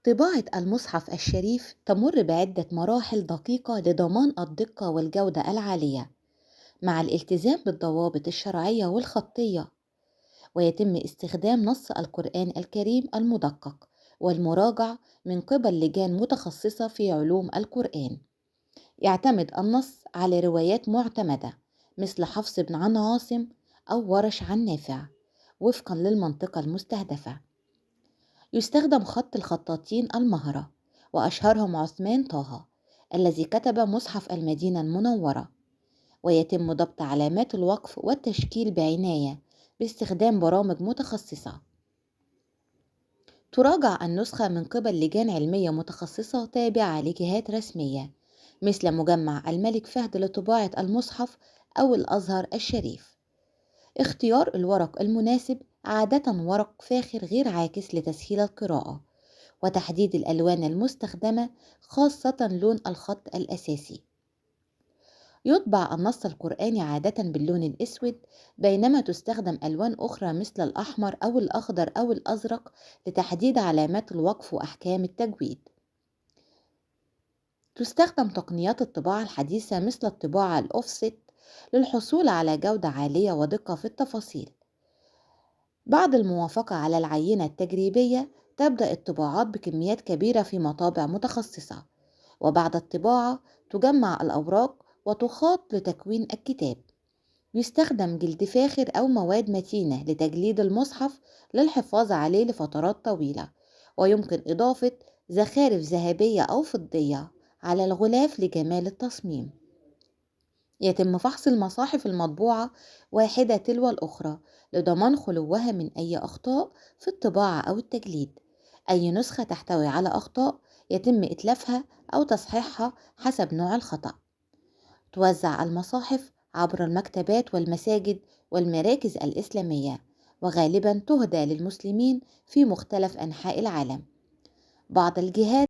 طباعة المصحف الشريف تمر بعدة مراحل دقيقة لضمان الدقة والجودة العالية، مع الالتزام بالضوابط الشرعية والخطية. ويتم استخدام نص القرآن الكريم المدقق والمراجع من قبل لجان متخصصة في علوم القرآن. يعتمد النص على روايات معتمدة مثل حفص بن عن عاصم أو ورش عن نافع وفقا للمنطقة المستهدفة. يستخدم خط الخطاطين المهرة، وأشهرهم عثمان طه الذي كتب مصحف المدينة المنورة. ويتم ضبط علامات الوقف والتشكيل بعناية باستخدام برامج متخصصة. تراجع النسخة من قبل لجان علمية متخصصة تابعة لجهات رسمية مثل مجمع الملك فهد لطباعة المصحف أو الأزهر الشريف. اختيار الورق المناسب، عادة ورق فاخر غير عاكس لتسهيل القراءة، وتحديد الألوان المستخدمة خاصة لون الخط الأساسي. يطبع النص القرآني عادة باللون الأسود، بينما تستخدم ألوان أخرى مثل الأحمر أو الأخضر أو الأزرق لتحديد علامات الوقف وأحكام التجويد. تستخدم تقنيات الطباعة الحديثة مثل الطباعة الأوفست للحصول على جودة عالية ودقة في التفاصيل. بعد الموافقة على العينة التجريبية تبدأ الطباعات بكميات كبيرة في مطابع متخصصة، وبعد الطباعة تجمع الأوراق وتخاط لتكوين الكتاب. يستخدم جلد فاخر أو مواد متينة لتجليد المصحف للحفاظ عليه لفترات طويلة، ويمكن إضافة زخارف ذهبية أو فضية على الغلاف لجمال التصميم. يتم فحص المصاحف المطبوعة واحدة تلو الأخرى لضمان خلوها من أي أخطاء في الطباعة أو التجليد. أي نسخة تحتوي على أخطاء يتم إتلافها أو تصحيحها حسب نوع الخطأ. توزع المصاحف عبر المكتبات والمساجد والمراكز الإسلامية، وغالبا تهدى للمسلمين في مختلف أنحاء العالم. بعض الجهات